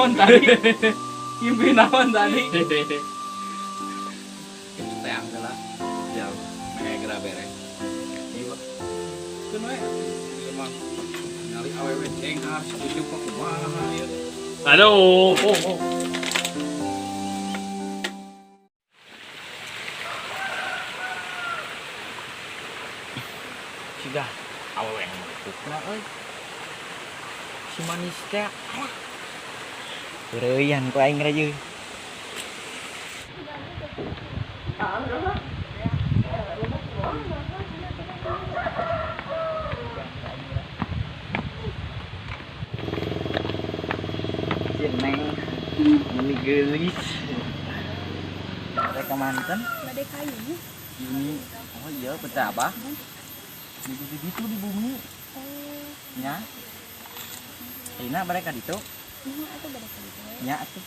Naon tadi? Ngimpi naon tadi? Teang heula. Ya. Meh geura beres. Iya. Keun we. Ieu mah ningali awewe cenghar setuju kok kumaha ieu. Aduh. Oh, oh. Siga awewe nu mekukna euy. Si manis teh alah. Heureuyan ku aing rajeuh. Si Neng meni geulis. Mereka mantan Badai kayu. Yuni. Oh iya, betul apa? Di gitu di bumi. Oh, Nya. Ayeuna mereka ditu. ini atau badai kayu. Nya atuh.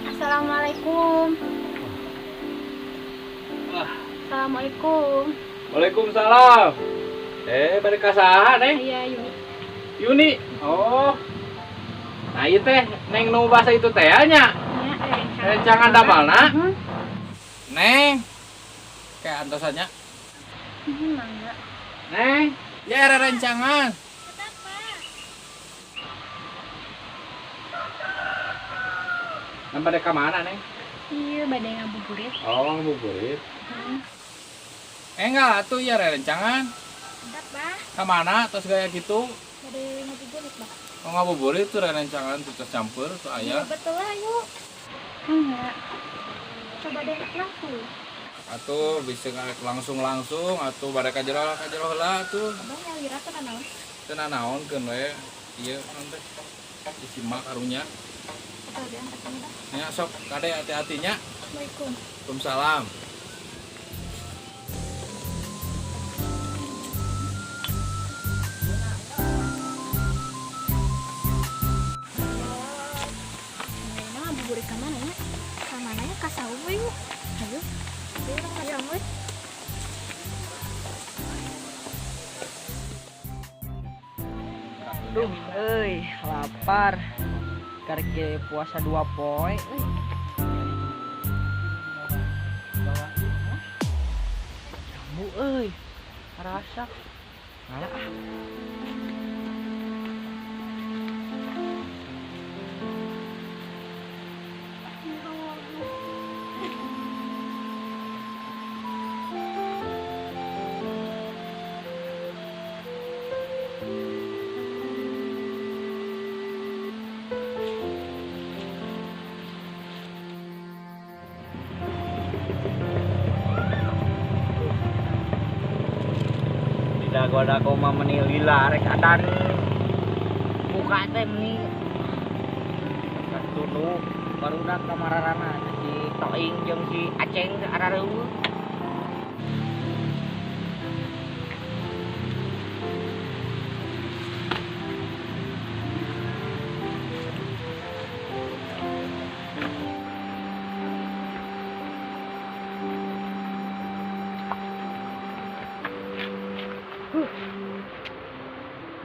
Assalamualaikum. Assalamualaikum. Wah. Assalamualaikum. Waalaikumsalam. Eh, bade ka saha, Neng? Iya, Yuni. Yuni. Oh. Nah, ieu teh Neng nu bahasa itu teh nya. Nya, Rencangan damalna. Hmm. Neng. Kayak antosannya. Mangga. Neng, ya era rencangan. Nah, bade ka mana, Neng? Iya, badai ngabuburit. Oh, ngabuburit. Hmm. Eh, enggak atuh ya rencangan. Bentar, Bah. Ka mana terus gaya gitu? Badai ngabuburit, Bah. Oh, ngabuburit tuh rencangan tuh terus campur tuh aya. Iya, betul lah, yuk. Enggak. Coba deh langsung. Atuh bisa langsung-langsung atuh bade ka jero heula atuh. Abang yang lira teh naon? Teu nanaon keun we. Ieu naon teh? Disimak karunya. Atau diangkat ini, Bah. Nya sok kade hati-hatinya. Assalamualaikum. Waalaikumsalam. Nah, ngabuburit ka mana ya? Ka mana ya? Ka saung we yuk. Ayo. Ayo urang ka saung we. Duh, euy, lapar. Karek puasa 2 poe euy. Jambu euy. Rasa. Ngalah ah. Dago-dago mah meni lila rek adan muka teh meni tunduk barudak kamararana si Toing jeung si Aceng teh arareueuh.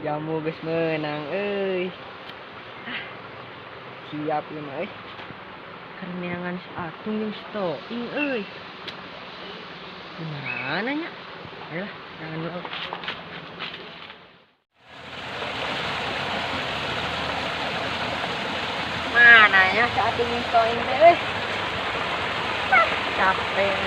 Jamu geus meunang euy. Ah, siap ieu mah euy. Karneangan si Atung jeung si Toing euy. Gimana nya? Ayolah, jangan dulu. Mana nya si Atung jeung si Toing teh euy? Ah, capek.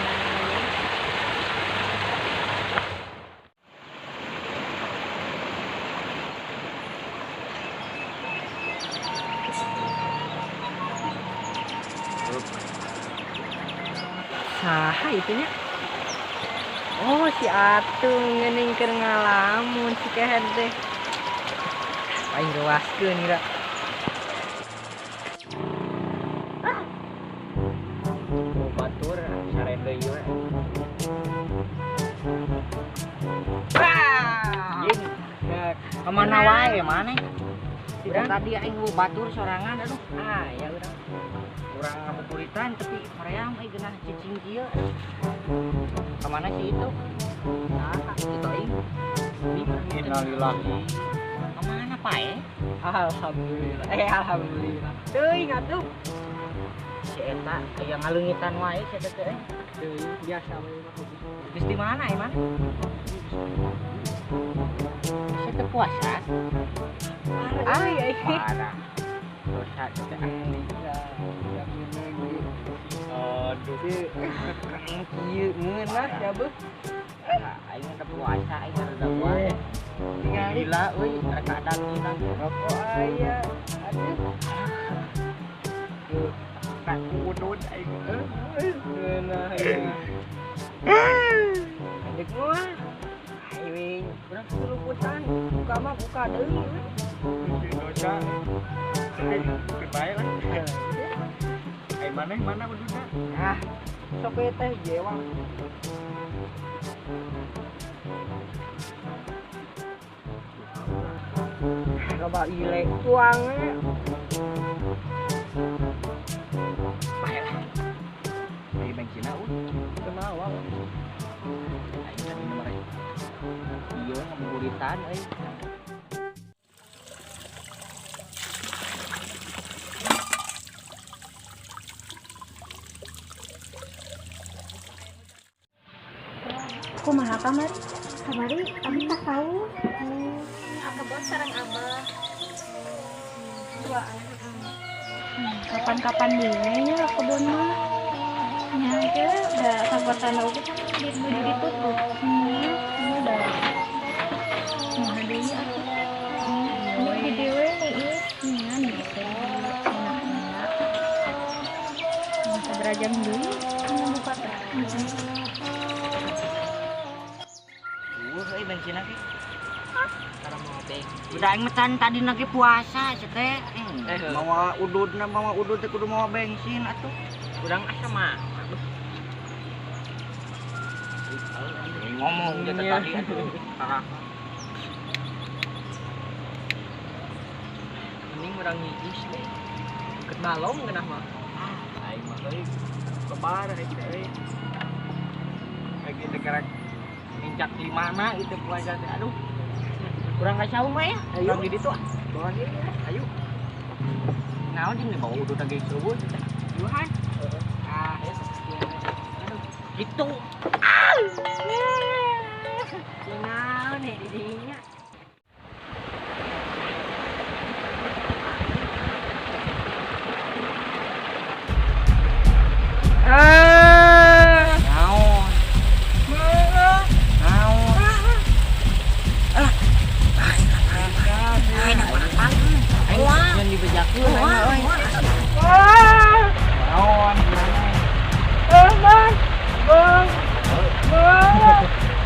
Saha itunya? Oh, si Atung ngening keur ngalamun si kehed teh. Aing reuaskeun ira. Batur saren deui we. Kemana wae maneh? Urang tadi aing batur sorangan aduh. Ah ya urang. Urang ngabuburitan tapi hoream euy geunah cicing kieu. Kemana sih itu? Nah, itu aing. Innalillahi. Kemana pae? Alhamdulillah. Alhamdulillah. Teuing atuh. Si eta aya ngaleungitan wae si eta teh. Teuing biasa we mah. Geus di mana emang? Si teu puasa. Ah, iya. Parah. Dosa teh. Aduh. Kieu ngeunah ya beuh. Aing teu puasa, aing rada wae. Gila euy, keadaan hilang. Rokok aya. Aduh. Tak udud aing. Ngeunah ya. Adek mah. Aing urang suluputan, buka mah buka deui. Dosa. Tapi bae lah. Ai maneh mana ududna? Ah, sok we teh jewang. Coba ile tuang we. Bae lah. Ai bensinna ud. Teu mawa. Aing tadi nomor ieu ngabuburitan euy. Kumaha kamari? Kamari abi tak tahu. Kebon sareng abah. Duaan. Kapan-kapan deui nya kebon mah. Nya ge da sampatan oge kan ditutup. Udah. Nah, deui atuh. Ini di dewe ieu nya nih teh. Enak-enak. Sabaraha jam deui buka teh. Euy bensinna ge. Udah aing mecan tadi lagi puasa sia teh. Mawa ududna mawa udud teh kudu mawa bensin atuh. Urang asa mah. Ngomong dia tadi atuh. Mending urang ngijis deh. Deket balong geunah mah. Aing mah euy kebar euy teh euy. Lagi teh kerek nincak di mana itu puasa teh aduh. Kurang ka saung mah ya. Urang di ditu ah. Bawa deui ya. Ayo. Naon jeung dibawa udud lagi seueuh teh. Yuhan. Ah, aduh. Gitu. Ah. Naon nih di dinya. Ah. Naon? Naon? Alah. Aing yang dibejakeun aing mah euy. Naon? Bang. Bang. Bang.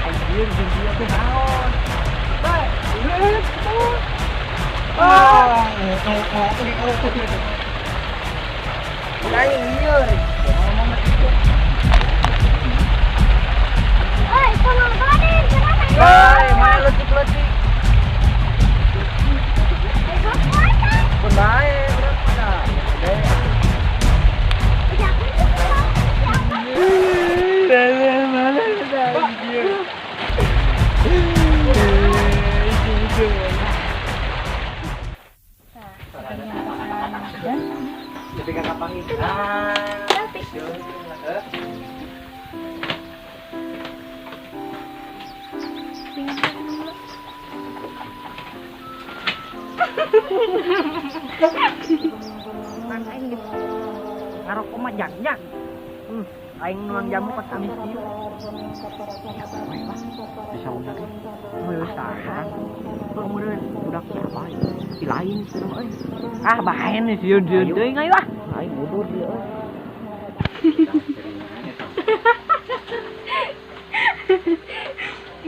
Anjir jeung dia teh naon? Bang. Ah. Aing lieur. Ngomong itu. Oi, tolong tolong kenapa? Hei, mana leutik-leutik? Pun bae urang pada. Tapi kakak panggil. Ah. Aing ngarokok mah jangjang. Aing nuang jamu pas amis ieu. Bisa udah ge. Heuh saha? Meureun budak siapa tapi lain seru euy. Ah bae nih sieun-sieun teuing ayo ah. Aing udud ieu euy.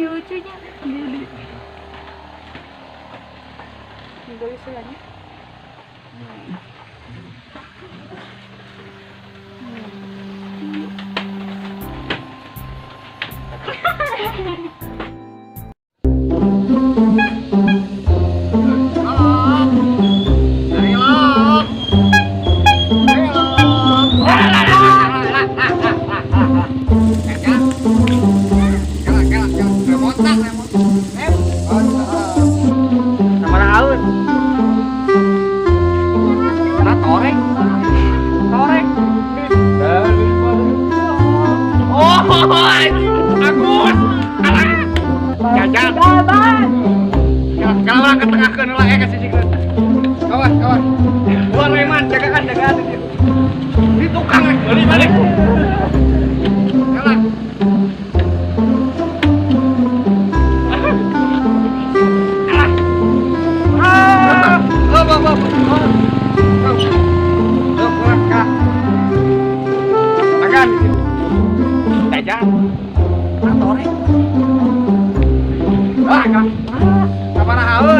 Lucunya. Geus lah nya. Kawan, dua leman, jagakan, jagaan. Di tukang, balik, balik. Kalah. Alah. Oh, oh, oh, oh. Oh, kalah. Makan. Jajan. Torek. Wah, kalah. Kapan haus?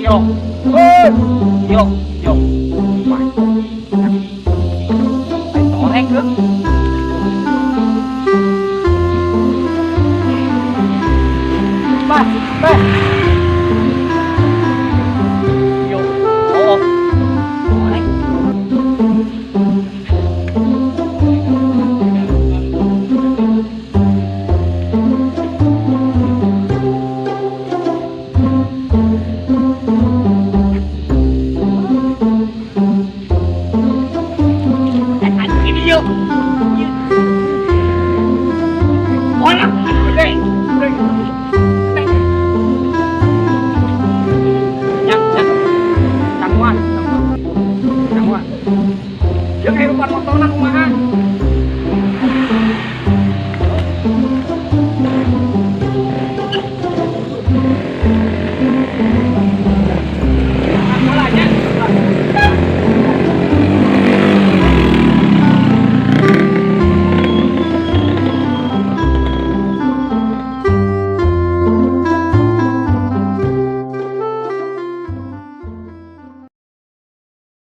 Yo. Yo.